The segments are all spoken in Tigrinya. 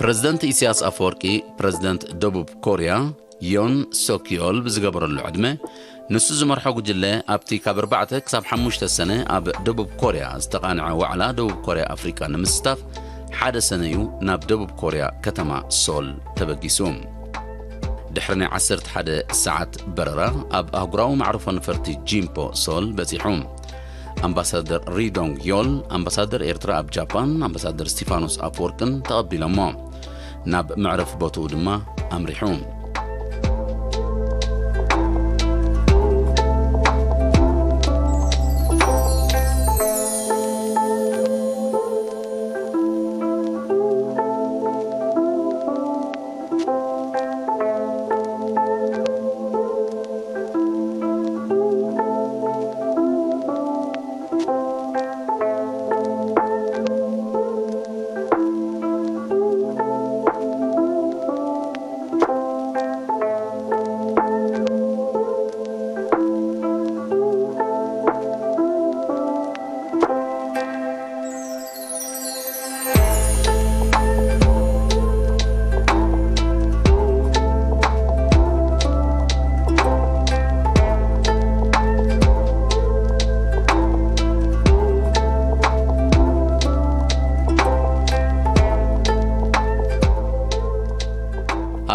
ፕረዚደንት ኢሳያስ ኣፈወርቂ፣ ፕረዚደንት ደቡብ ኮርያ ዮን ሶክዮል ብዝገበረሉ ዕድመ፣ ንሱ ዝመርሖ ጉጅለ ኣብቲ ካብ ኣርባዕተ ክሳብ ሓሙሽተ ሰነ ኣብ ደቡብ ኮርያ ዝተቓንዐ ዋዕላ ደቡብ ኮርያ ኣፍሪቃ ንምስታፍ ሓደ ሰነ እዩ ናብ ደቡብ ኮርያ ከተማ ሶል ተበጊሱ። ድሕሪ ናይ ዓሰርተ ሓደ ሰዓት በረራ ኣብ ኣህጉራዊ መዕርፎ ነፈርቲ ጂምፖ ሶል በጺሑ። ኣምባሳደር ሪዶንግ ዮል፣ ኣምባሳደር ኤርትራ ኣብ ጃፓን ኣምባሳደር ስቲፋኖስ ኣፈወርቅን ተቐቢሎሞ። ናብ መዕረፊ ቦትኡ ድማ ኣምሪሑ።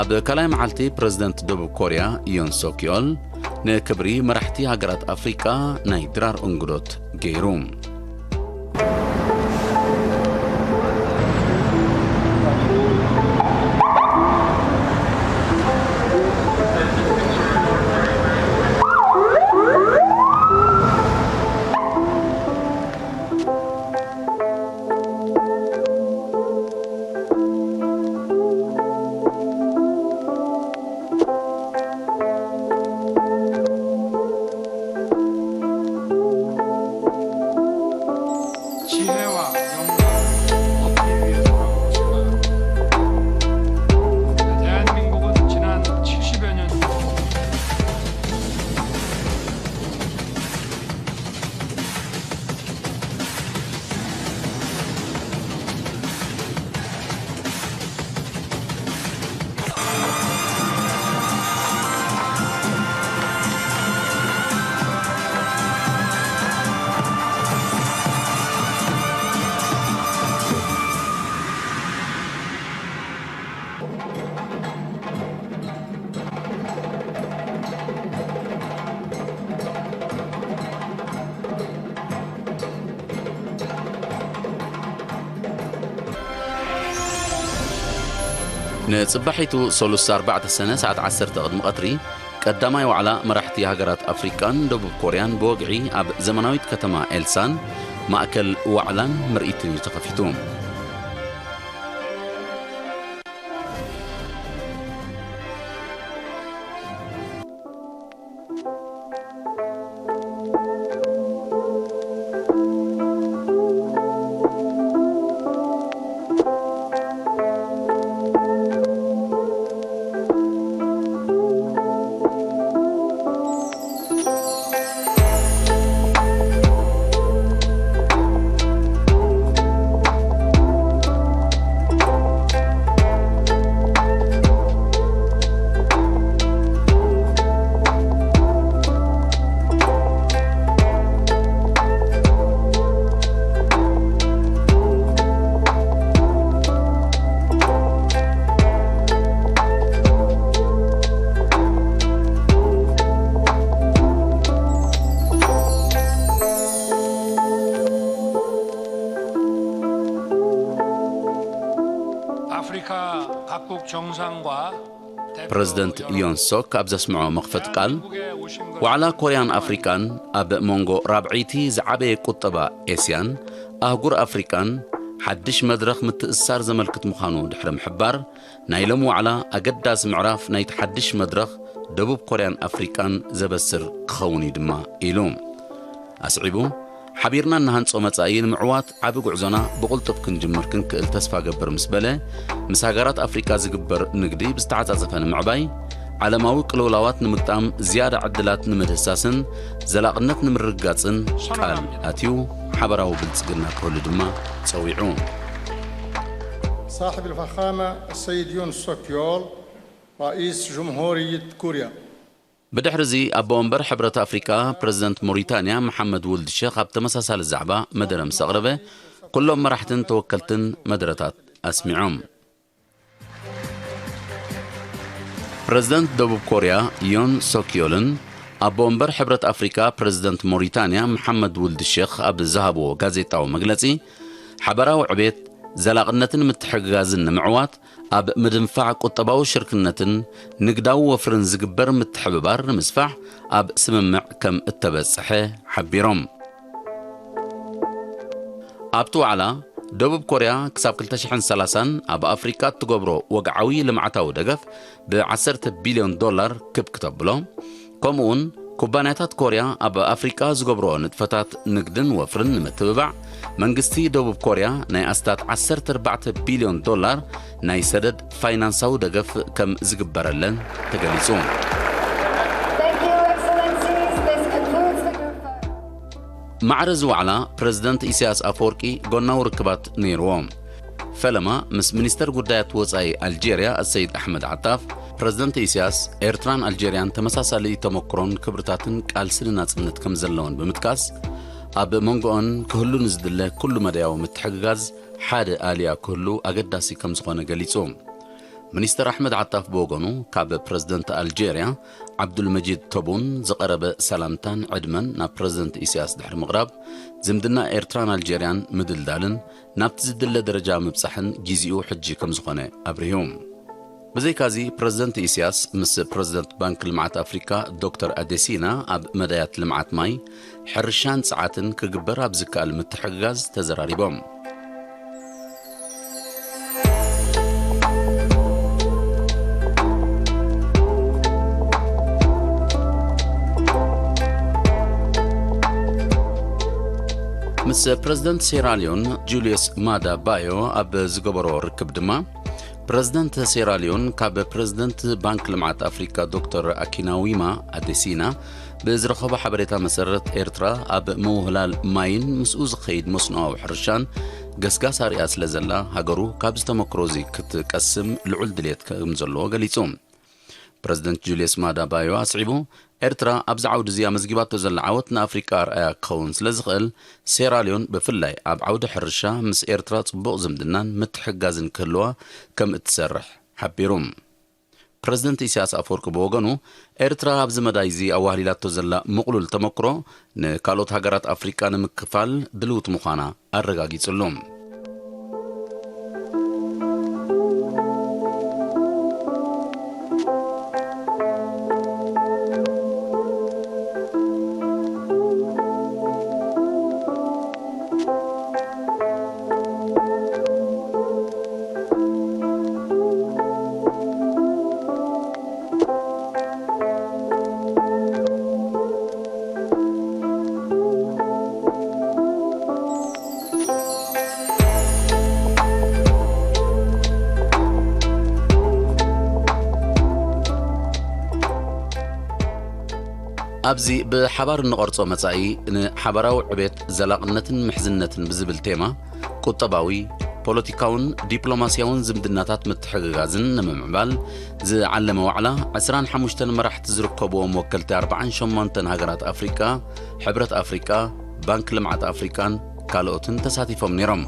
ኣብ ካልኣይ መዓልቲ ፕረዚደንት ደቡብ ኮርያ ዮን ሶክ ዮል ንክብሪ መራሕቲ ሃገራት ኣፍሪቃ ናይ ድራር እንግዶት ገይሩ። 지혜와 영광을 얻기 위해서라고 생각합니다. 대한민국은 지난 칠십여 년 ንጽባሒቱ ሰሉስ ኣርባዕተ ሰነ ሰዓት ዓሰርተ ቅድሚ ቀትሪ፣ ቀዳማይ ዋዕላ መራሕቲ ሃገራት ኣፍሪቃን ደቡብ ኮርያን ብወግዒ ኣብ ዘመናዊት ከተማ ኤልሳን ማእከል ዋዕላን ምርኢትን እዩ ተኸፊቱ። 아프리카 각국 정상과 ፕረዚደንት ዮን ሶክ ኣብ ዘስምዖ መኽፈቲ ቃል፣ ዋዕላ ኮርያን ኣፍሪቃን ኣብ መንጎ ራብዐይቲ ዝዓበየ ቁጠባ ኤስያን ኣህጉር ኣፍሪቃን ሓድሽ መድረኽ ምትእስሳር ዘመልክት ምዃኑ ድሕሪ ምሕባር፣ ናይ ሎሚ ዋዕላ ኣገዳሲ ምዕራፍ ናይቲ ሓድሽ መድረኽ ደቡብ ኮርያን ኣፍሪቃን ዘበስር ክኸውን እዩ ድማ ኢሉ። ኣስዒቡ፣ ሓቢርና እንሃንጾ መጻኢ ንምዕዋት ዓቢ ጉዕዞና ብቕልጡፍ ክንጅምር ክንክእል ተስፋ ገብር ምስ በለ፣ ምስ ሃገራት ኣፍሪቃ ዝግበር ንግዲ ብዝተዓጻጸፈ ንምዕባይ፣ ዓለማዊ ቅልውላዋት ንምግጣም ዝያዳ ዕድላት ንምድህሳስን ዘላቕነት ንምርግጋጽን ቃል ኣትዩ፣ ሓበራዊ ብልጽግና ክህሉ ድማ ጸዊዑ። صاحب الفخامة السيد يون سوك يول، رئيس جمهورية كوريا. ብድሕሪ እዚ ኣቦ ወንበር ሕብረት ኣፍሪቃ ፕረዚደንት ሞሪታንያ መሓመድ ውልድ ሸኽ ኣብ ተመሳሳሊ ዛዕባ መደረ ምስ ኣቕረበ፣ ኩሎም መራሕትን ተወከልትን መደረታት ኣስሚዖም። ፕረዚደንት ደቡብ ኮርያ ዮን ሶክዮልን ኣቦ ወንበር ሕብረት ኣፍሪቃ ፕረዚደንት ሞሪታንያ መሓመድ ውልድ ሸኽ ኣብ ዝሃብዎ ጋዜጣዊ መግለጺ፣ ሓበራዊ ዕቤት፣ ዘላቕነትን ምትሕግጋዝን ንምዕዋት ኣብ ምድንፋዕ ቁጠባዊ ሽርክነትን ንግዳዊ ወፍርን ዝግበር ምትሕብባር ንምስፋሕ ኣብ ስምምዕ ከም እተበጽሐ ሓቢሮም። ኣብቲ ዋዕላ፣ ደቡብ ኮርያ ክሳብ ክልተ ሽሕን ሰላሳን ኣብ ኣፍሪቃ እትገብሮ ወግዓዊ ልምዓታዊ ደገፍ ብ ዓሰርተ ቢልዮን ዶላር ክብ ክተብሎ፣ ከምኡውን ኩባንያታት ኮርያ ኣብ ኣፍሪቃ ዝገብርኦ ንጥፈታት ንግድን ወፍርን ንምትብባዕ መንግስቲ ደቡብ ኮርያ ናይ ኣስታት ዓሰርተ ኣርባዕተ ቢልዮን ዶላር ናይ ሰደድ ፋይናንሳዊ ደገፍ ከም ዝግበረለን ተገሊጹ። Thank you, Excellencies. This concludes the group photo. ማዕረ እዚ ዋዕላ ፕረዚደንት ኢሳያስ ኣፈወርቂ ጎናዊ ርክባት ነይርዎ። ፈለማ ምስ ሚኒስተር ጉዳያት ወጻኢ ኣልጄርያ ኣሰይድ ኣሕመድ ዓጣፍ፣ ፕረዚደንት ኢሳያስ ኤርትራን ኣልጄርያን ተመሳሳሊ ተመክሮን ክብርታትን ቃልሲ ንናጽነት ከም ዘለወን ብምጥቃስ፣ ኣብ መንጎኦን ክህሉ ንዝድለ ኩሉ መዳያዊ ምትሕግጋዝ ሓደ ኣልያ ክህሉ ኣገዳሲ ከም ዝኾነ ገሊጹ። ሚኒስተር ኣሕመድ ዓጣፍ ብወገኑ፣ ካብ ፕረዚደንት ኣልጄርያ ዓብዱልመጂድ ተቡን ዝቐረበ ሰላምታን ዕድመን ናብ ፕረዚደንት ኢሳያስ ድሕሪ ምቕራብ፣ ዝምድና ኤርትራን ኣልጄርያን ምድልዳልን ናብቲ ዝድለ ደረጃ ምብጻሕን ጊዜኡ ሕጂ ከም ዝኾነ ኣብሪሁ። ብዘይካዚ፣ ፕረዚደንት ኢሳያስ ምስ ፕረዚደንት ባንክ ልምዓት ኣፍሪካ ዶክተር ኣዴሲና ኣብ መዳያት ልምዓት ማይ፣ ሕርሻን ጸዓትን ክግበር ኣብ ዝከኣል ምትሕግጋዝ ተዘራሪቦም። ምስ ፕረዚደንት ሴራልዮን ጁልዮስ ማዳ ባዮ ኣብ ዝገበሮ ርክብ ድማ፣ ፕረዚደንት ሴራልዮን ካብ ፕረዚደንት ባንክ ልምዓት ኣፍሪካ ዶክተር ኣኪናዊማ ኣዴሲና ብዝረኸቦ ሓበሬታ መሰረት፣ ኤርትራ ኣብ ምውህላል ማይን ምስኡ ዝኸይድ መስኖኣዊ ሕርሻን ገስጋስ ኣርእያ ስለ ዘላ፣ ሃገሩ ካብዚ ተመክሮ እዚ ክትቀስም ልዑል ድልየት ከም ዘለዎ ገሊጹ። ፕረዚደንት ጁልየስ ማዳ ባዮ ኣስዒቡ፣ ኤርትራ ኣብዚ ዓውዲ እዚ ኣመዝጊባቶ ዘላ ዓወት ንኣፍሪቃ ኣርኣያ ክኸውን ስለ ዝኽእል፣ ሴራልዮን ብፍላይ ኣብ ዓውዲ ሕርሻ ምስ ኤርትራ ጽቡቕ ዝምድናን ምትሕግጋዝን ክህልዋ ከም እትሰርሕ ሓቢሩ። ፕረዚደንት ኢሳያስ ኣፈወርቂ ብወገኑ፣ ኤርትራ ኣብዚ መዳይ እዚ ኣዋህሊላቶ ዘላ ምቕሉል ተመክሮ ንካልኦት ሃገራት ኣፍሪቃ ንምክፋል ድልውቲ ምዃና ኣረጋጊጹሉ። ኣብዚ ብሓባር እንቐርጾ መጻኢ ንሓባራዊ ዕቤት፣ ዘላቕነትን ምሕዝነትን ብዝብል ቴማ፣ ቁጠባዊ፣ ፖለቲካውን ዲፕሎማስያውን ዝምድናታት ምትሕግጋዝን ንምምዕባል ዝዓለመ ዋዕላ፣ ዕስራን ሓሙሽተን መራሕቲ ዝርከብዎም ወከልቲ ኣርባዓን ሸሞንተን ሃገራት ኣፍሪቃ፣ ሕብረት ኣፍሪቃ፣ ባንክ ልምዓት ኣፍሪቃን ካልኦትን ተሳቲፎም ነይሮም።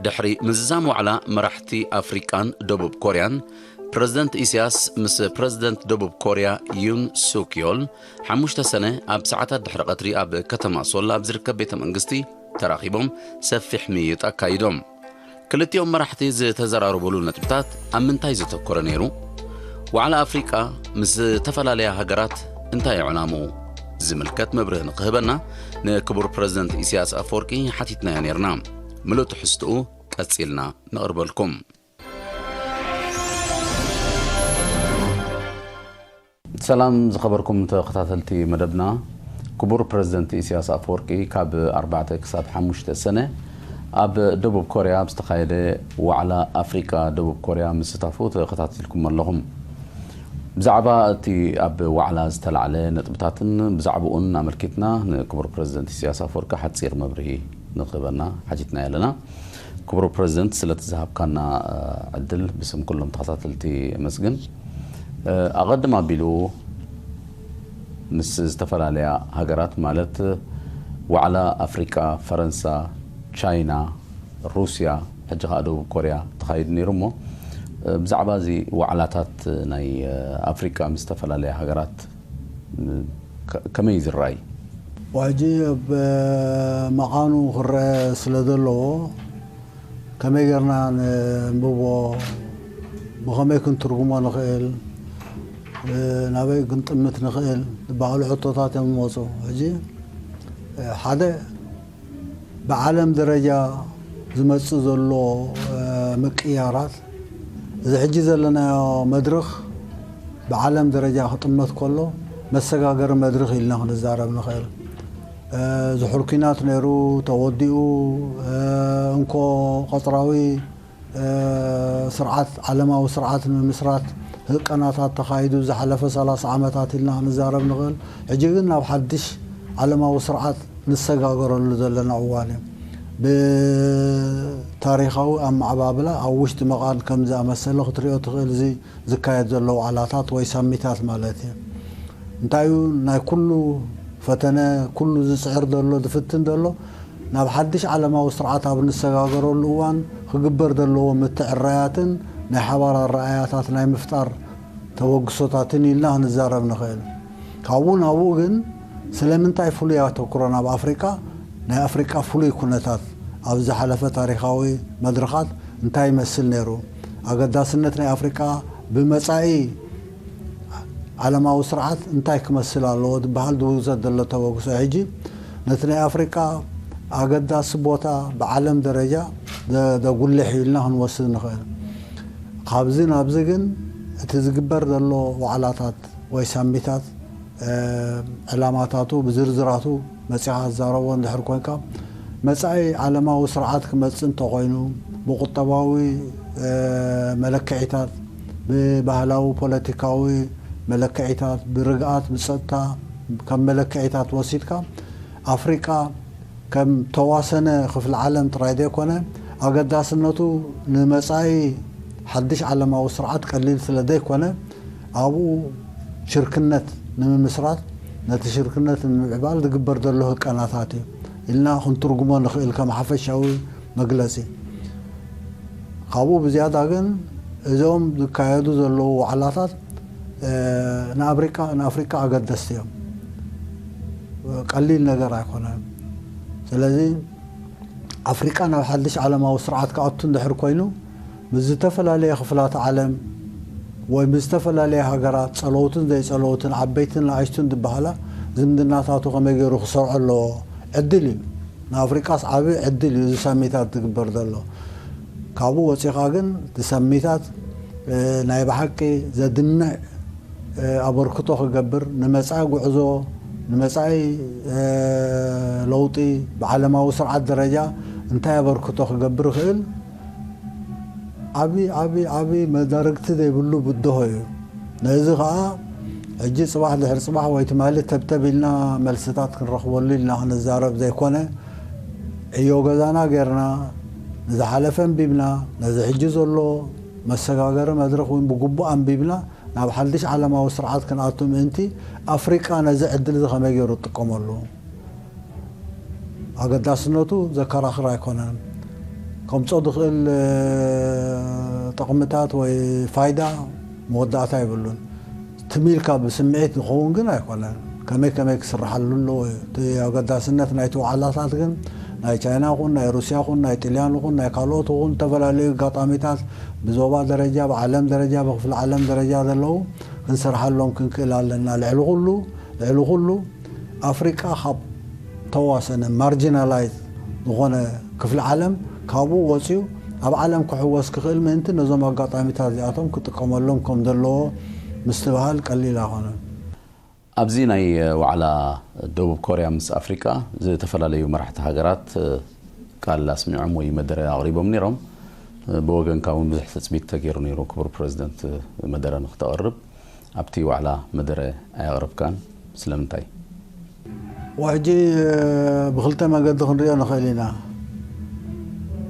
ድሕሪ ምዝዛም ዋዕላ መራሕቲ ኣፍሪቃን ደቡብ ኮርያን፣ ፕረዚደንት ኢሳያስ ምስ ፕረዚደንት ደቡብ ኮርያ ዩን ሱክ ዮል፣ ሓሙሽተ ሰነ ኣብ ሰዓታት ድሕሪ ቀትሪ ኣብ ከተማ ሶል ኣብ ዝርከብ ቤተ መንግስቲ ተራኺቦም ሰፊሕ ምይይጥ ኣካይዶም። ክልቲኦም መራሕቲ ዝተዘራረቡሉ ነጥብታት ኣብ ምንታይ ዘተኮረ ነይሩ? ዋዕላ ኣፍሪቃ ምስ ዝተፈላለያ ሃገራት እንታይ እዩ ዕላምኡ? ዝምልከት መብርሂ ንክህበና ንክቡር ፕረዚደንት ኢሳያስ ኣፈወርቂ ሓቲትናዮ ነይርና። ምሉእ ትሕዝትኡ ቀጺልና ነቕርበልኩም። ሰላም ዝኸበርኩም ተኸታተልቲ መደብና፣ ክቡር ፕረዚደንት ኢሳያስ ኣፈወርቂ ካብ ኣርባዕተ ክሳብ ሓሙሽተ ሰነ ኣብ ደቡብ ኮርያ ኣብ ዝተኻየደ ዋዕላ ኣፍሪቃ ደቡብ ኮርያ ምስታፉ ተኸታቲልኩም ኣለኹም። ብዛዕባ እቲ ኣብ ዋዕላ ዝተላዕለ ነጥብታትን ብዛዕባኡን ኣመልኪትና ንክቡር ፕረዚደንት ኢሳያስ ኣፈወርቂ ሓጺር መብርሂ ንክህበና ሓቲትና ኣለና። ክቡር ፕረዚደንት፣ ስለቲ ዝሃብካና ዕድል ብስም ኩሎም ተኸታተልቲ የመስግን። ኣቐድም ኣቢሉ ምስ ዝተፈላለያ ሃገራት ማለት ዋዕላ ኣፍሪቃ፣ ፈረንሳ፣ ቻይና፣ ሩስያ፣ ሕጂ ከኣ ደቡብ ኮርያ ተኻይዱ ነይሩ። እሞ ብዛዕባ እዚ ዋዕላታት ናይ ኣፍሪቃ ምስ ዝተፈላለያ ሃገራት ከመይ እዩ ዝረኣይ? ሕጂ ኣብ መቓኑ ክረአ ስለ ዘለዎ ከመይ ጌርና ንንብቦ፣ ብኸመይ ክንትርጉሞ ንኽእል፣ ናበይ ክንጥምት ንኽእል ዝበሃሉ ሕቶታት እዮም ዝመፁ። ሕጂ ሓደ ብዓለም ደረጃ ዝመፅእ ዘሎ ምቅያራት፣ እዚ ሕጂ ዘለናዮ መድረኽ ብዓለም ደረጃ ክጥመት ከሎ መሰጋገሪ መድረኽ ኢልና ክንዛረብ ንኽእል። ዝሑል ኲናት ነይሩ፣ ተወዲኡ፣ እንኮ ቀፅራዊ ስርዓት፣ ዓለማዊ ስርዓት ንምምስራት ህቀናታት ተኻይዱ ዝሓለፈ ሰላሳ ዓመታት ኢልና ክንዛረብ ንኽእል። ሕጂ ግን ናብ ሓድሽ ዓለማዊ ስርዓት ንሰጋገረሉ ዘለና እዋን እዩ። ብታሪኻዊ ኣመዓባብላ ኣብ ውሽጢ መቓን ከም ዝኣመሰለ ክትሪኦ ትኽእል፣ እዚ ዝካየድ ዘሎ ዋዕላታት ወይ ሳሚታት ማለት እዩ። እንታይ እዩ ናይ ኩሉ ፈተነ፣ ኩሉ ዝፅዕር ዘሎ፣ ዝፍትን ዘሎ፣ ናብ ሓድሽ ዓለማዊ ስርዓት ኣብ ንሰጋገረሉ እዋን ክግበር ዘለዎ ምትዕራያትን ናይ ሓባር ኣረኣያታት ናይ ምፍጣር ተበግሶታትን ኢልና ክንዛረብ ንኽእል። ካብኡ ናብኡ ግን ስለምንታይ ፍሉይ ኣተኩሮ ናብ ኣፍሪቃ፣ ናይ ኣፍሪቃ ፍሉይ ኩነታት ኣብ ዝሓለፈ ታሪኻዊ መድረኻት እንታይ ይመስል ነይሩ? ኣገዳስነት ናይ ኣፍሪቃ ብመጻኢ ዓለማዊ ስርዓት እንታይ ክመስል ኣለዎ ዝበሃል ዝውሰድ ዘሎ ተበግሶ ሕጂ ነቲ ናይ ኣፍሪቃ ኣገዳሲ ቦታ ብዓለም ደረጃ ዘ-፣ ዘጉልሕ እዩ ኢልና ክንወስድ ንኽእል። ካብዚ ናብዚ ግን እቲ ዝግበር ዘሎ ዋዕላታት ወይ ሳሚታት፣ እ፣ ዕላማታቱ ብዝርዝራቱ መጺኻ ትዛረቦ እንድሕር ኮንካ፣ መጻኢ ዓለማዊ ስርዓት ክመጽእ እንተኾይኑ፣ ብቁጠባዊ፣ እ፣ መለክዒታት፣ ብባህላዊ ፖለቲካዊ መለክዒታት፣ ብርግኣት፣ ብጸጥታ ከም መለክዒታት ወሲድካ፣ ኣፍሪቃ ከም ተዋሰነ ክፍሊ ዓለም ጥራይ ዘይኮነ፣ ኣገዳስነቱ ንመጻኢ ሓድሽ ዓለማዊ ስርዓት ቀሊል ስለ ዘይኮነ፣ ኣብኡ ሽርክነት ንምምስራት፣ ነቲ ሽርክነት ንምምዕባል ዝግበር ዘሎ ህቀናታት እዩ ኢልና ክንትርጉሞ ንኽእል ከም ሓፈሻዊ መግለጺ። ካብኡ ብዝያዳ ግን እዞም ዝካየዱ ዘለዉ ዋዕላታት፣ እ፣ ንኣፍሪቃ፣ ንኣፍሪቃ ኣገደስቲ እዮም። ቀሊል ነገር ኣይኮነን። ስለዚ ኣፍሪቃ ናብ ሓድሽ ዓለማዊ ስርዓት ክኣቱ እንድሕር ኮይኑ፣ ምስ ዝተፈላለየ ክፍላት ዓለም ወይ ምስ ዝተፈላለየ ሃገራት፣ ጸለውትን ዘይጸለውትን፣ ዓበይትን ንኣሽቱን ዝበሃላ ዝምድናታቱ ከመይ ገይሩ ክሰርዖ ኣለዎ? ዕድል እዩ። ንኣፍሪቃስ ዓቢ ዕድል እዩ እዚ ሳሚታት ዝግበር ዘሎ። ካብኡ ወጺኻ ግን እቲ ሳሚታት፣ እ፣ ናይ ብሓቂ ዘድንዕ፣ እ፣ ኣበርክቶ ክገብር፣ ንመጻኢ ጉዕዞ፣ ንመጻኢ፣ እ፣ ለውጢ ብዓለማዊ ስርዓት ደረጃ እንታይ ኣበርክቶ ክገብር ይኽእል? ዓቢ፣ ዓቢ፣ ዓቢ መዳርግቲ ዘይብሉ ብድሆ እዩ። ነዚ ኸኣ ሕጂ ጽባሕ ድሕሪ ጽባሕ ወይ ትማሊ ተብተብ ኢልና መልስታት ክንረኽበሉ ኢልና ክንዛረብ ዘይኮነ፣ ዕዮ ገዛና ጌርና፣ ንዝሓለፈ ኣንቢብና፣ ነዚ ሕጂ ዘሎ መሰጋገሪ መድረኽ እውን ብግቡእ ኣንቢብና፣ ናብ ሓድሽ ዓለማዊ ስርዓት ክንኣቱ ምእንቲ፣ ኣፍሪቃ ነዚ ዕድል እዚ ከመይ ገይሩ ትጥቀመሉ? ኣገዳስነቱ ዘከራኽር ኣይኮነን። ከምጾ ዝኽእል፣ እ፣ ጠቕምታት ወይ ፋይዳ መወዳእታ የብሉን። ትም ኢልካ ብስምዒት ዝኸውን ግን ኣይኮነን። ከመይ ከመይ ክስርሓሉ ኣለዎ እዩ። እቲ ኣገዳስነት ናይቲ ዋዕላታት ግን ናይ ቻይና ኹን፣ ናይ ሩስያ ኹን፣ ናይ ጥልያን ኹን፣ ናይ ካልኦት ኹን፣ ዝተፈላለዩ ኣጋጣሚታት ብዞባ ደረጃ፣ ብዓለም ደረጃ፣ ብክፍሊ ዓለም ደረጃ ዘለዉ ክንሰርሓሎም ክንክእል ኣለና። ልዕሊ ኩሉ፣ ልዕሊ ኩሉ ኣፍሪቃ ካብ ተዋሰነ፣ ማርጂናላይዝ ዝኾነ ክፍሊ ዓለም ካብኡ ወፂኡ ኣብ ዓለም ክሕወስ ክኽእል ምእንቲ ነዞም ኣጋጣሚታት እዚኣቶም ክጥቀመሎም ከም ዘለዎ ምስትብሃል ቀሊል ኣይኮነን። ኣብዚ ናይ ዋዕላ ደቡብ ኮርያ ምስ ኣፍሪቃ ዝተፈላለዩ መራሕቲ ሃገራት፣ እ፣ ቃል ኣስሚዖም ወይ መደረ ኣቕሪቦም ነይሮም። ብወገንካ እውን ብዙሕ ትፅቢት ተገይሩ ነይሩ፣ ክቡር ፕረዚደንት፣ መደረ ንክተቕርብ። ኣብቲ ዋዕላ መደረ ኣየቕረብካን። ስለምንታይ? ሕጂ ብክልተ መገዲ ክንሪኦ ንኽእል ኢና።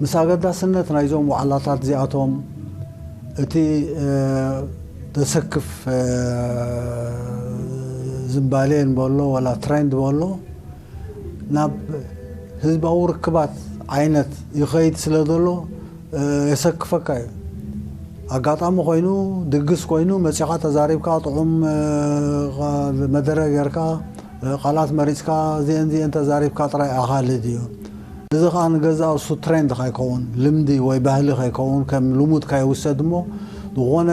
ምስ ኣገዳስነት ናይዞም ዋዕላታት እዚኣቶም እቲ ዘሰክፍ ዝንባሌ ንበሎ ወላ ትሬንድ በሎ ናብ ህዝባዊ ርክባት ዓይነት ይኸይድ ስለ ዘሎ የሰክፈካ እዩ። ኣጋጣሚ ኮይኑ ድግስ ኮይኑ መፂኻ ተዛሪብካ ጥዑም መደረ ጌርካ ቃላት መሪፅካ እዚአን እዚአን ተዛሪብካ ጥራይ ኣኻልድ እዩ። እዚ ከዓ ንገዛ እሱ ትሬንድ ከይከውን ልምዲ ወይ ባህሊ ከይከውን ከም ልሙድ ከይውሰድ እሞ ዝኾነ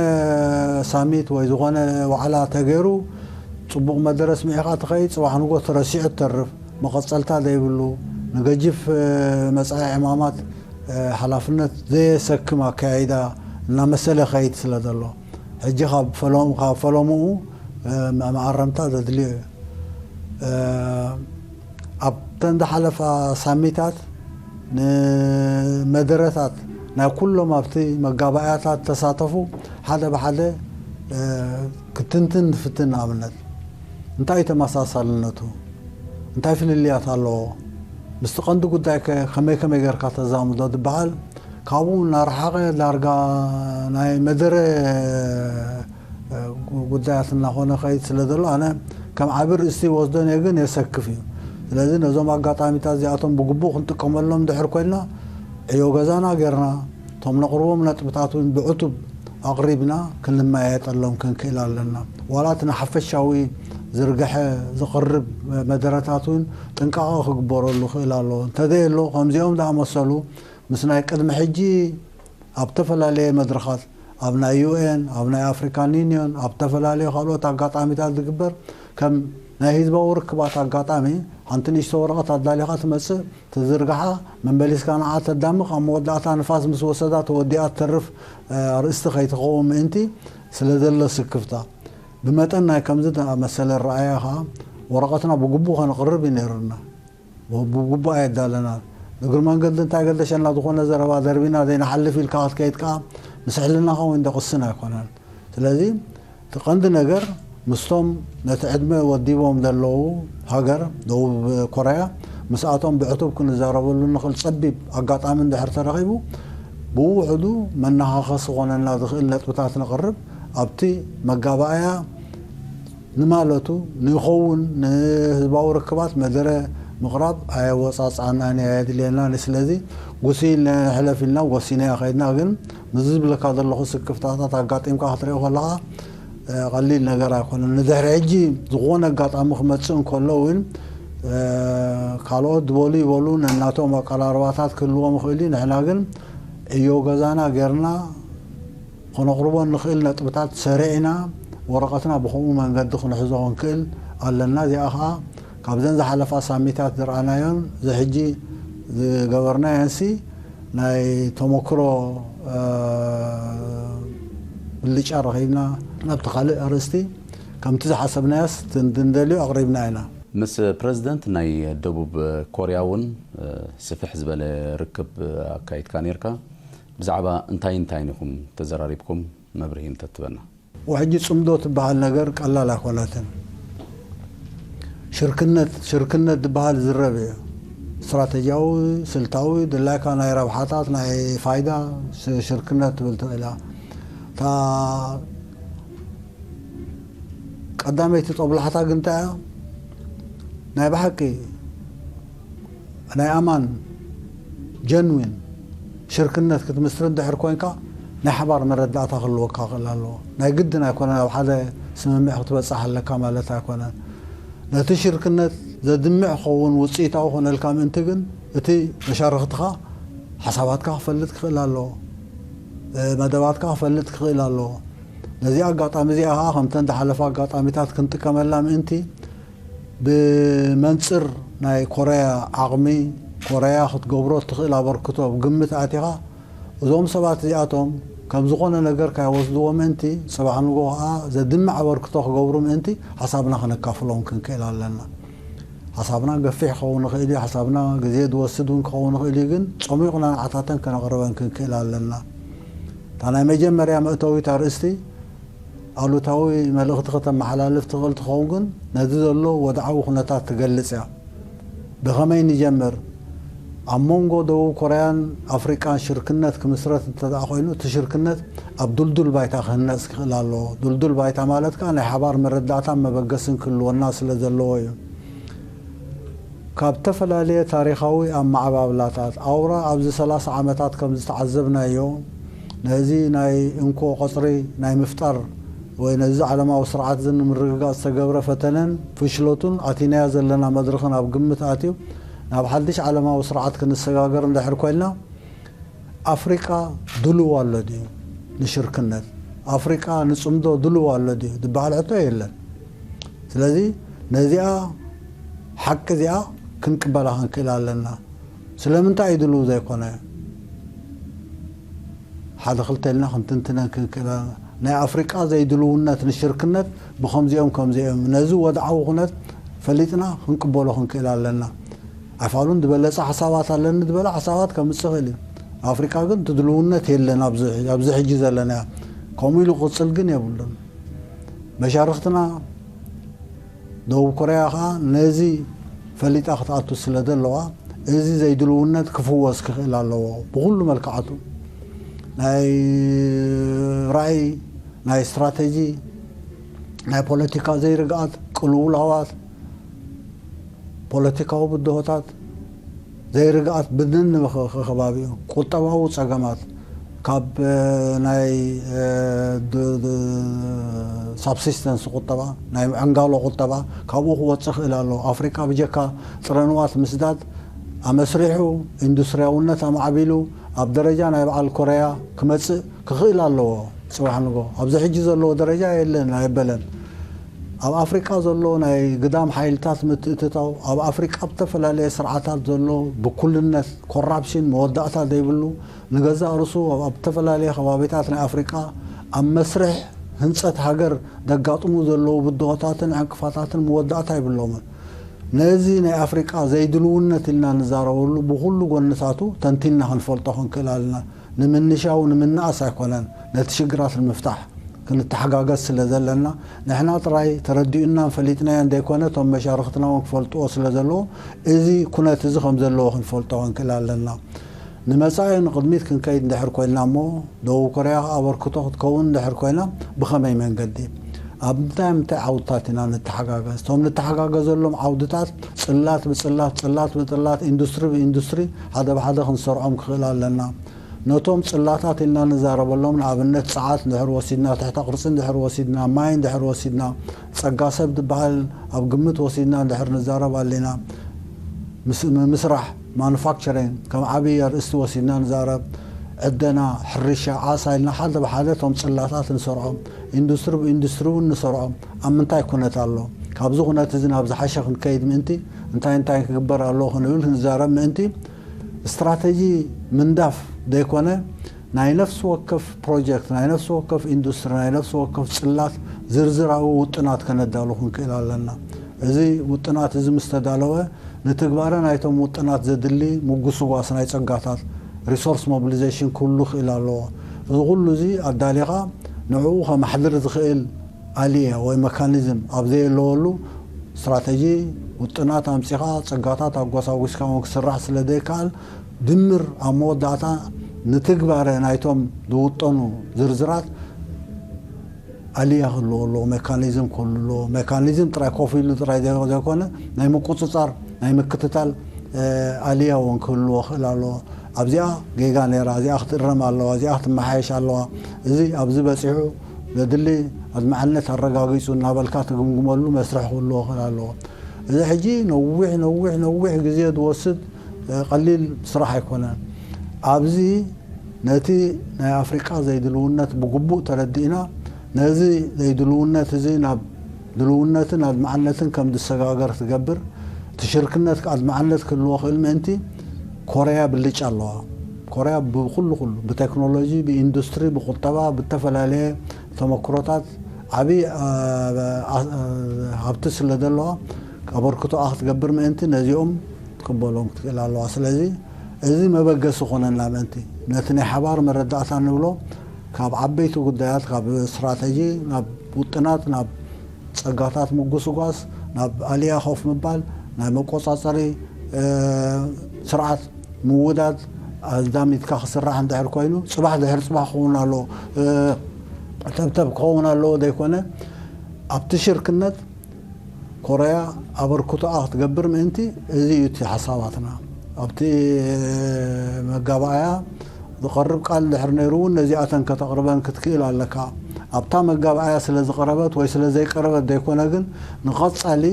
ሳሚት ወይ ዝኾነ ዋዕላ ተገይሩ ፅቡቕ መደረ ስሚዕኻ ትኸይድ ፅባሕ ንጎ ተረሲዑ ትተርፍ መቐፀልታ ዘይብሉ ንገጅፍ መፃኢ ዕማማት ሓላፍነት ዘየሰክም ኣካያይዳ እናመሰለ ከይድ ስለ ዘሎ ሕጂ ካብ ፈለምኡ መኣረምታ ዘድልዮ እዩ። ኣብተን ዝሓለፋ ሳሚታት ንመደረታት ናይ ኩሎም ኣብቲ መጋባእያታት ተሳተፉ ሓደ ብሓደ ክትንትን ትፍትን ንኣብነት እንታይ ተመሳሳልነቱ እንታይ ፍልልያት ኣለዎ ምስቲ ቀንዲ ጉዳይ ከመይ ከመይ ገርካ ተዛምዶ ዝበሃል ካብኡ እናረሓቐ ዳርጋ ናይ መደረ ጉዳያት እናኾነ ከይድ ስለ ዘሎ ኣነ ከም ዓቢ ርእስቲ ወስዶ እየ ግን የሰክፍ እዩ። ስለዚ ነዞም ኣጋጣሚታት እዚኣቶም ብግቡእ ክንጥቀመሎም ድሕር ኮይንና ዕዮ ገዛና ጌርና እቶም ነቕርቦም ነጥብታት እውን ብዕቱብ ኣቕሪብና ክንመያየጠሎም ክንክእል ኣለና። ዋላ እቲ ንሓፈሻዊ ዝርግሐ ዝቕርብ መደረታት እውን ጥንቃቐ ክግበረሉ ክእል ኣለዎ። እንተዘየሎ ከምዚኦም ዝኣመሰሉ ምስ ናይ ቅድሚ ሕጂ ኣብ ዝተፈላለየ መድረኻት ኣብ ናይ ዩኤን ኣብ ናይ ኣፍሪካን ዩኒዮን ኣብ ዝተፈላለዩ ካልኦት ኣጋጣሚታት ዝግበር ከም ናይ ህዝባዊ ርክባት ኣጋጣሚ ሓንቲ ንእሽቶ ወረቐት ኣዳሊኻ ትመፅእ ትዝርግሓ መመሊስካ ንዓ ተዳምቕ ኣብ መወዳእታ ንፋስ ምስ ወሰዳ ተወዲኣ ትተርፍ ኣርእስቲ ከይትኸውን ምእንቲ ስለ ዘሎ ስክፍታ ብመጠን ናይ ከምዚ ዝኣመሰለ ረኣያ ከዓ ወረቐትና ብግቡእ ከነቕርብ እዩ ነይሩና። ብግቡእ ኣየዳለናን እግሪ መንገዲ እንታይ ገደሸና ዝኾነ ዘረባ ደርቢና ዘይንሓልፍ ኢልካ ክትከይድ ከዓ ምስ ሕልናኻ እውን ደቕስን ኣይኮነን። ስለዚ እቲ ቀንዲ ነገር ምስቶም ነቲ ዕድመ ወዲቦም ዘለዉ ሃገር ደቡብ ኮርያ ምስኣቶም ብዕቱብ ክንዛረበሉ ንኽእል ጸቢብ ኣጋጣሚ እንድሕር ተረኺቡ ብውሕዱ መነኻኸሲ ክኾነና ዝኽእል ነጥብታት ነቕርብ ኣብቲ መጋባእያ ንማለቱ ንኸውን ንህዝባዊ ርክባት መደረ ምቕራብ ኣየወፃፅኣናን እያ የድልየናን። ስለዚ ጉስይ ኢልና ሕለፍ ኢልና ወሲና እያ ከይድና። ግን ምዚ ዝብለካ ዘለኹ ስክፍታታት ኣጋጢምካ ክትሪኦ ከለኻ ቀሊል ነገር ኣይኮነን። ንድሕሪ ሕጂ ዝኾነ ኣጋጣሚ ክመፅእ እንከሎ እውን ካልኦት ዝበሉ ይበሉ ነናቶም ኣቀራርባታት ክህልዎም ይኽእል እዩ። ንሕና ግን ዕዮ ገዛና ጌርና ክነቕርቦ እንኽእል ነጥብታት ሰሪዕና ወረቐትና ብኸምኡ መንገዲ ክንሕዞ ክንክእል ኣለና። እዚኣ ከዓ ካብዘን ዝሓለፋ ሳሚታት ዝረኣናዮን እዚ ሕጂ ዝገበርናዮን ሲ ናይ ተመክሮ ብልጫ ረኺብና ናብቲ ካልእ ኣርእስቲ ከምቲ ዝሓሰብናዮስ ንደልዮ ኣቕሪብና ኢና። ምስ ፕረዚደንት ናይ ደቡብ ኮርያ እውን ስፍሕ ዝበለ ርክብ ኣካይድካ ነርካ። ብዛዕባ እንታይ እንታይን ኢኹም ተዘራሪብኩም መብርሂ እንተትበና። ወሕጂ ጽምዶ ትበሃል ነገር ቀላል ኣይኮነትን። ሽርክነት ሽርክነት ዝበሃል ዝረብ እዩ። ስትራተጂያዊ፣ ስልታዊ፣ ድላይካ ናይ ረብሓታት ናይ ፋይዳ ሽርክነት ትብል ትኽእል እያ። እታ ቀዳመይቲ ጦብላሕታ ግን እንታይ እያ? ናይ ብሓቂ ናይ ኣማን ጀንዊን ሽርክነት ክትምስርት ድሕር ኮይንካ ናይ ሓባር መረዳእታ ክህልወካ ክእል ኣለዎ። ናይ ግድን ኣይኮነን ኣብ ሓደ ስምምዕ ክትበፅሕ ኣለካ ማለት ኣይኮነን። ነቲ ሽርክነት ዘድምዕ ክኸውን ውፅኢታዊ ኮነልካ ምእንቲ ግን እቲ መሻርኽትኻ ሓሳባትካ ክፈልጥ ክኽእል ኣለዎ። መደባትካ ክፈልጥ ክኽእል ኣለዎ። ነዚ ኣጋጣሚ እዚኣ ከዓ ከምተን ዝሓለፋ ኣጋጣሚታት ክንጥቀመላ ምእንቲ ብመንፅር ናይ ኮረያ ዓቕሚ ኮረያ ክትገብሮ እትኽእል ኣበርክቶ ብግምት ኣቲኻ እዞም ሰባት እዚኣቶም ከም ዝኾነ ነገር ካይወስድዎ ምእንቲ ፅባሕ ንጎ ከዓ ዘድምዕ ኣበርክቶ ክገብሩ ምእንቲ ሓሳብና ከነካፍሎም ክንክእል ኣለና። ሓሳብና ገፊሕ ክኸውን ይኽእል እዩ፣ ሓሳብና ግዜ ዝወስድ እውን ክኸውን ይኽእል እዩ። ግን ጸሚቑና ንዓታተን ከነቕርበን ክንክእል ኣለና። እታ ናይ መጀመርያ መእተዊት ኣርእስቲ ኣሉታዊ መልእኽቲ ከተመሓላልፍ ትኽእል ትኸውን፣ ግን ነዚ ዘሎ ወድዓዊ ኩነታት ትገልጽ እያ። ብኸመይ ንጀምር? ኣብ መንጎ ደቡብ ኮርያን ኣፍሪቃን ሽርክነት ክምስረት እንተ ደኣ ኮይኑ፣ እቲ ሽርክነት ኣብ ዱልዱል ባይታ ክህነጽ ክኽእል ኣለዎ። ዱልዱል ባይታ ማለት ከኣ ናይ ሓባር መረዳእታን መበገስን ክህልወና ስለ ዘለዎ እዩ። ካብ ዝተፈላለየ ታሪኻዊ ኣመዓባብላታት ኣውራ ኣብዚ ሰላሳ ዓመታት ከም ዝተዓዘብናዮ፣ ነዚ ናይ እንኮ ቐጽሪ ናይ ምፍጣር ወይ ነዚ ዓለማዊ ስርዓት እዚ ንምርግጋጽ ዝተገብረ ፈተነን ፍሽለቱን ኣቲናያ ዘለና መድረኽን ኣብ ግምት ኣትዩ ናብ ሓድሽ ዓለማዊ ስርዓት ክንሰጋገር እንድሕር ኮይንና፣ ኣፍሪቃ ድልው ኣሎ ድዩ ንሽርክነት? ኣፍሪቃ ንጽምዶ ድልው ኣሎ ድዩ ዝበሃል ሕቶ የለን። ስለዚ ነዚኣ ሓቂ እዚኣ ክንቅበላ ክንክእል ኣለና። ስለምንታይ እዩ ድልው ዘይኮነ? ሓደ ክልተ ኢልና ክንትንትነን ክንክእል ኣለና። ናይ ኣፍሪቃ ዘይድልውነት ንሽርክነት ብኸምዚኦም ከምዚኦም፣ ነዚ ወድዓዊ ኩነት ፈሊጥና ክንቅበሎ ክንክእል ኣለና። ኣፋሉን ዝበለጸ ሓሳባት ኣለኒ ዝበለ ሓሳባት ከምጽእ ይኽእል እዩ። ኣፍሪቃ ግን እቲ ድልውነት የለን። ኣብዚ ኣብዚ ሕጂ ዘለናያ ከምኡ ኢሉ ክቕጽል ግን የብሉን። መሻርኽትና ደቡብ ኮርያ ከኣ ነዚ ፈሊጣ ክትኣቱ ስለ ዘለዋ፣ እዚ ዘይድልውነት ክፍወስ ክኽእል ኣለዎ። ብኹሉ መልክዓቱ፣ ናይ ራእይ፣ ናይ ስትራተጂ፣ ናይ ፖለቲካ ዘይርግኣት፣ ቅልውላዋት፣ ፖለቲካዊ ብድሆታት፣ ዘይርግኣት ብንን ንኸባቢኡ፣ ቁጠባዊ ጸገማት፣ ካብ ናይ ሳብሲስተንስ ቁጠባ፣ ናይ ዕንጋሎ ቁጠባ ካብኡ ክወጽእ ክእል ኣሎ። ኣፍሪቃ ብጀካ ጥረንዋት ምስዳድ ኣመስሪሑ፣ ኢንዱስትሪያውነት ኣማዕቢሉ፣ ኣብ ደረጃ ናይ በዓል ኮረያ ክመጽእ ክኽእል ኣለዎ። ጽባሕ ንጎ ኣብዚ ሕጂ ዘለዎ ደረጃ የለን ኣይበለን። ኣብ ኣፍሪቃ ዘሎ ናይ ግዳም ሓይልታት ምትእትታው፣ ኣብ ኣፍሪቃ ብተፈላለየ ስርዓታት ዘሎ ብኩልነት፣ ኮራፕሽን መወዳእታ ዘይብሉ፣ ንገዛእ ርእሱ ኣብ ኣብ ዝተፈላለየ ከባቢታት ናይ ኣፍሪቃ ኣብ መስርሕ ህንጸት ሃገር ዘጋጥሙ ዘለዉ ብድሆታትን ዕንቅፋታትን መወዳእታ ይብሎምን። ነዚ ናይ ኣፍሪቃ ዘይድልውነት ኢልና ንዛረበሉ ብኹሉ ጎንታቱ ተንቲንና ክንፈልጦ ክንክእል ኣለና። ንምንሻው ንምንኣስ ኣይኮነን፣ ነቲ ሽግራት ንምፍታሕ ክንተሓጋገዝ ስለ ዘለና፣ ንሕና ጥራይ ተረዲኡናን ፈሊጥናዮን ዘይኮነ፣ እቶም መሻርኽትና እውን ክፈልጥዎ ስለ ዘለዎ፣ እዚ ኩነት እዚ ከም ዘለዎ ክንፈልጦ ክንክእል ኣለና። ንመጻኢ ንቕድሚት ክንከይድ እንድሕር ኮይንና እሞ፣ ደቡብ ኮርያ ኣበርክቶ ክትከውን እንድሕር ኮይና፣ ብኸመይ መንገዲ? ኣብ ምንታይ ምንታይ ዓውድታት ኢና ንተሓጋገዝ? እቶም ንተሓጋገዘሎም ዓውድታት ጽላት ብጽላት፣ ጽላት ብጽላት፣ ኢንዱስትሪ ብኢንዱስትሪ፣ ሓደ ብሓደ ክንሰርዖም ክኽእል ኣለና። ነቶም ጽላታት ኢልና ንዛረበሎም፣ ንኣብነት ጸዓት እንድሕር ወሲድና፣ ትሕተ ቅርጺ እንድሕር ወሲድና፣ ማይ እንድሕር ወሲድና፣ ጸጋ ሰብ ዝበሃል ኣብ ግምት ወሲድና እንድሕር ንዛረብ ኣለና፣ ምስ-፣ ምስራሕ፣ ማኑፋክቸሪንግ፣ ከም ዓብዪ ኣርእስቲ ወሲድና ንዛረብ፣ ዕደና፣ ሕርሻ፣ ዓሳ ኢልና ሓደ ብሓደ እቶም ጽላታት ንሰርዖም፣ ኢንዱስትሪ ብኢንዱስትሪ እውን ንሰርዖም። ኣብ ምንታይ ኩነት ኣሎ? ካብዚ ኩነት እዚ ናብ ዝሓሸ ክንከይድ ምእንቲ፣ እንታይ እንታይ ክግበር ኣለዎ ክንብል ክንዛረብ ምእንቲ፣ ስትራተጂ ምንዳፍ ዘይኮነ፣ ናይ ነፍሲ ወከፍ ፕሮጀክት፣ ናይ ነፍሲ ወከፍ ኢንዱስትሪ፣ ናይ ነፍሲ ወከፍ ጽላት ዝርዝራዊ ውጥናት ከነዳሉ ክንክእል ኣለና። እዚ ውጥናት እዚ ምስ ተዳለወ፣ ንትግባረ ናይቶም ውጥናት ዘድሊ ምጉስጓስ ናይ ጸጋታት፣ ሪሶርስ ሞቢሊዜሽን፣ ክህሉ ክእል ኣለዎ። እዚ ኩሉ እዚ ኣዳሊኻ ንዕኡ ከማሕድር ዝኽእል ኣልያ ወይ መካኒዝም ኣብ ዘየለወሉ፣ ስትራተጂ ውጥናት ኣምጺኻ ጸጋታት ኣጓሳጒስካ እውን ክስራሕ ስለ ዘይከኣል፣ ድምር ኣብ መወዳእታ ንትግባረ ናይቶም ዝውጠኑ ዝርዝራት ኣልያ ክህልዎ ኣለዎ፣ ሜካኒዝም ክህሉ ኣለዎ። ሜካኒዝም ጥራይ ኮፍ ኢሉ ጥራይ ዘይ-፣ ዘይኮነ፣ ናይ ምቁጽጻር፣ ናይ ምክትታል፣ እ፣ ኣልያ እውን ክህልዎ ክእል ኣለዎ። ኣብዚኣ ጌጋ ነይራ፣ እዚኣ ክትእረም ኣለዋ፣ እዚኣ ክትመሓየሽ ኣለዋ፣ እዚ ኣብዚ በጺሑ ዘድሊ ኣድማዕነት ኣረጋጊጹ እናበልካ ትግምግመሉ መስርሕ ክህልዎ ክእል ኣለዎ። እዚ ሕጂ ነዊሕ፣ ነዊሕ፣ ነዊሕ ግዜ ዝወስድ፣ እ፣ ቀሊል ስራሕ ኣይኮነን። ኣብዚ ነቲ ናይ ኣፍሪቃ ዘይድልውነት ብግቡእ ተረዲእና፣ ነዚ ዘይድልውነት እዚ ናብ ድልውነትን ኣድማዕነትን ከም ዝሰጋገር ትገብር፣ እቲ ሽርክነት ኣድማዕነት ክህልዎ ክእል ምእንቲ፣ ኮርያ ብልጫ ኣለዋ። ኮርያ ብኩሉ ኩሉ፣ ብቴክኖሎጂ፣ ብኢንዱስትሪ፣ ብቁጠባ፣ ብተፈላለየ ተመክሮታት ዓብዪ፣ እ፣ እ፣ ሃብቲ ስለ ዘለዋ፣ ኣበርክቶኣ ክትገብር ምእንቲ ነዚኦም ክትቅበሎም ክትክእል ኣለዋ። ስለዚ እዚ መበገሲ ኮነና ምእንቲ ነቲ ናይ ሓባር መረዳእታ ንብሎ ካብ ዓበይቲ ጉዳያት፣ ካብ ስትራተጂ ናብ ውጥናት፣ ናብ ጸጋታት ምጉስጓስ፣ ናብ ኣልያ ኮፍ ምባል፣ ናይ መቆጻጸሪ ስርዓት ምውዳድ ኣዛሚድካ ክስራሕ እንድሕር ኮይኑ፣ ጽባሕ ድሕር ጽባሕ ክኸውን ኣለዎ፣ ተብተብ ክኸውን ኣለዎ ዘይኮነ፣ ኣብቲ ሽርክነት ኮረያ ኣበርክቶኣ ክትገብር ምእንቲ፣ እዚ እዩ እቲ ሓሳባትና። ኣብቲ መጋባእያ ዝቐርብ ቃል እንድሕር ነይሩ እውን፣ ነዚኣተን ከተቕርበን ክትክእል ኣለካ። ኣብታ መጋባእያ ስለ ዝቐረበት ወይ ስለ ዘይቀረበት ዘይኮነ፣ ግን ንቐጻሊ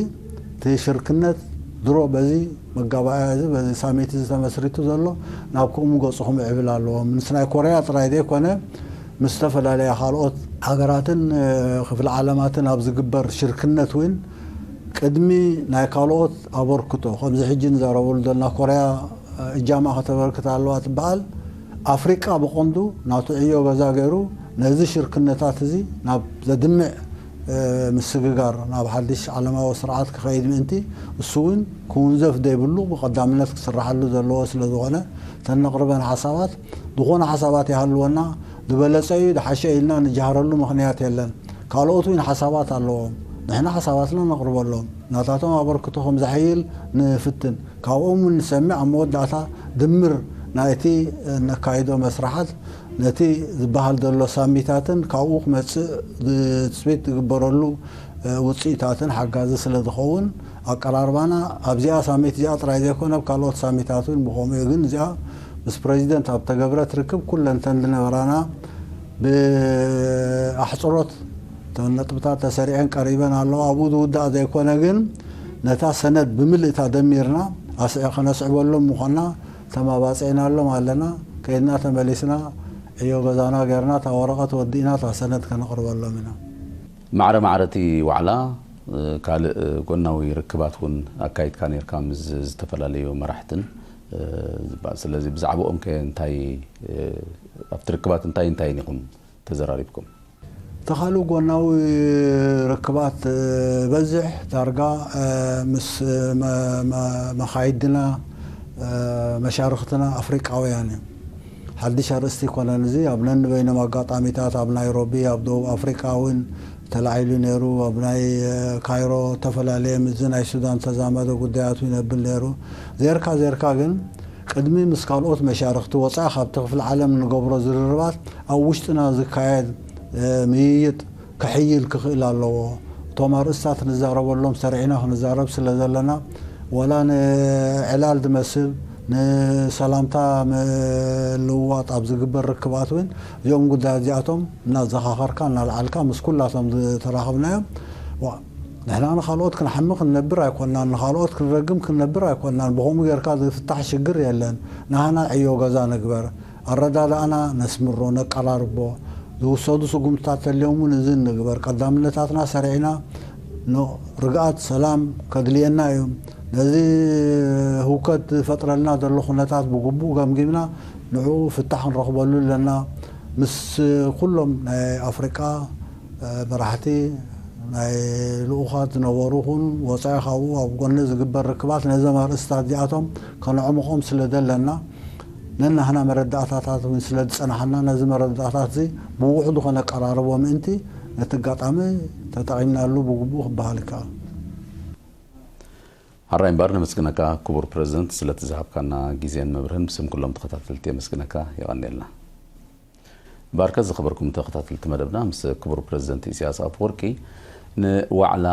እቲ ሽርክነት ድሮ በዚ መጋባእያ እዚ፣ በዚ ሳሚት እዚ ተመስሪቱ ዘሎ፣ ናብ ክእሙ ገጹ ክምዕብል ኣለዎ። ምስ ናይ ኮረያ ጥራይ ዘይኮነ፣ ምስ ዝተፈላለያ ካልኦት ሃገራትን ክፍለ ዓለማትን ኣብ ዝግበር ሽርክነት እውን፣ ቅድሚ ናይ ካልኦት ኣበርክቶ፣ ከምዚ ሕጂ ንዛረበሉ ዘለና ኮረያ እጃማ ከተበርክት ኣለዋ ትበሃል፣ ኣፍሪቃ ብቐንዱ ናቱ ዕዮ ገዛ ገይሩ ነዚ ሽርክነታት እዚ ናብ ዘድምዕ ምስግጋር፣ ናብ ሓድሽ ዓለማዊ ስርዓት ክኸይድ ምእንቲ፣ እሱ እውን ክውንዘፍ ዘይብሉ ብቐዳምነት ክስራሓሉ ዘለዎ ስለ ዝኾነ፣ እተን ነቕርበን ሓሳባት ዝኾነ ሓሳባት ይሃልወና፣ ዝበለጸ እዩ፣ ዝሓሸ ኢልና ንጀሃረሉ ምኽንያት የለን። ካልኦት እውን ሓሳባት ኣለዎም። ንሕና ሓሳባትና ነቕርበሎም። ናታቶም ኣበርክቶ ከም ዘሐይል ንፍትን። ካብኦም እውን ንሰምዕ። ኣብ መወዳእታ ድምር ናይቲ ነካይዶ መስርሓት፣ ነቲ ዝበሃል ዘሎ ሳሚታትን ካብኡ ክመጽእ ትጽቢት ዝግበረሉ ውጽኢታትን ሓጋዚ ስለ ዝኸውን፣ ኣቀራርባና ኣብዚኣ ሳሚት እዚኣ ጥራይ ዘይኮነ፣ ኣብ ካልኦት ሳሚታት እውን ብኸምኡ እዩ። ግን እዚኣ ምስ ፕረዚደንት ኣብ ተገብረት ርክብ ኩለን እተን ዝነበራና ብኣሕጽሮት እተን ነጥብታት ተሰሪዐን ቀሪበን ኣለዋ። ኣብኡ ዝውዳእ ዘይኮነ፣ ግን ነታ ሰነድ ብምልእታ ደሚርና ኣስዒ ከነስዕበሎም ምዃንና ተማባጺዕናሎም ኣለና። ከይድና ተመሊስና ዕዮ ገዛና ገይርና እታ ወረቐት ወዲእና እታ ሰነድ ከነቕርበሎም ኢና። ማዕረ ማዕረ እቲ ዋዕላ፣ እ፣ ካልእ፣ እ፣ ጎናዊ ርክባት እውን ኣካይድካ ነይርካ ምስ ዝተፈላለዩ መራሕትን፣ እ፣ ዝበሃል። ስለዚ ብዛዕባኦም ከ እንታይ፣ እ፣ ኣብቲ ርክባት እንታይ እንታይን ኢኹም ተዘራሪብኩም? እቲ ካልእ ጎናዊ ርክባት፣ እ፣ በዝሕ ዳርጋ፣ እ፣ ምስ፣ እ፣ መ-፣ መ-፣ መኻይድና፣ እ፣ መሻርኽትና ኣፍሪቃውያን እዮም። ሓድሽ ኣርእስቲ ኣይኮነን እዚ። ኣብ ነንበይኖም ኣጋጣሚታት ኣብ ናይሮቢ፣ ኣብ ደቡብ ኣፍሪቃ እውን ተላዒሉ ነይሩ። ኣብ ናይ፣ እ፣ ካይሮ ዝተፈላለየ ምስዚ ናይ ሱዳን ተዛመደ ጉዳያት እውን የብል ነይሩ። ዜርካ ዜርካ ግን ቅድሚ ምስ ካልኦት መሻርኽቲ ወጻኢ ካብቲ ክፍለ ዓለም ንገብሮ ዝርርባት ኣብ ውሽጥና ዝካየድ፣ እ፣ ምይይጥ ክሕይል ክኽእል ኣለዎ። እቶም ኣርእስታት ንዛረበሎም ሰሪዕና ክንዛረብ ስለ ዘለና፣ ዋላ ንዕላል ዝመስል ንሰላምታ ምልውዋጥ ኣብ ዝግበር ርክባት እውን እዚኦም ጉዳያት እዚኣቶም እናዘኻኸርካ እናልዓልካ ምስ ኩላቶም ዝተራኸብናዮም፣ ዋ፣ ንሕና ንኻልኦት ክንሓሚ ክንነብር ኣይኮናን፣ ንኻልኦት ክንረግም ክንነብር ኣይኮናን። ብኸምኡ ጌርካ ዝፍታሕ ሽግር የለን። ናህና ዕዮ ገዛ ንግበር። ኣረዳድኣና ነስምሮ፣ ነቀራርቦ። ዝውሰዱ ስጉምትታት ተልዮም እውን እዚ ንግበር። ቀዳምነታትና ሰሪዕና፣ ኖ፣ ርግኣት፣ ሰላም ከድልየና እዩ። ነዚ ህውከት ዝፈጥረልና ዘሎ ኩነታት ብግቡእ ገምጊምና ንዕኡ ፍታሕ ክንረኽበሉ ኣለና። ምስ ኩሎም ናይ ኣፍሪቃ፣ እ፣ መራሕቲ፣ ናይ ልኡኻት ዝነበሩ ኹን ወጻኢ ካብኡ ኣብ ጎኒ ዝግበር ርክባት ነዞም ኣርእስታት እዚኣቶም ከነዕምቖም ስለ ዘለና፣ ነናህና መረዳእታታት እውን ስለ ዝጸናሕና፣ ነዚ መረዳእታት እዚ ብውሕዱ ከነቀራርቦ ምእንቲ ነቲ ኣጋጣሚ ተጠቒምናሉ ብግቡእ ክበሃል ይከኣል። ሓራይ እምበር ነመስግነካ ክቡር ፕረዚደንት ስለቲ ዝሃብካና ግዜን መብርህን ብስም ኩሎም ተኸታተልቲ የመስግነካ። የቐንየልና። እምበኣርከ ዝኸበርኩም ተኸታተልቲ መደብና ምስ ክቡር ፕረዚደንት ኢሳያስ ኣፈወርቂ ንዋዕላ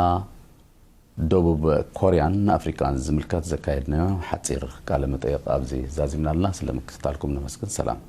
ደቡብ ኮርያን ኣፍሪቃን ዝምልከት ዘካየድናዮ ሓጺር ቃለ መጠይቕ ኣብዚ ዛዚምና ኣለና። ስለ ምክትታልኩም ነመስግን። ሰላም።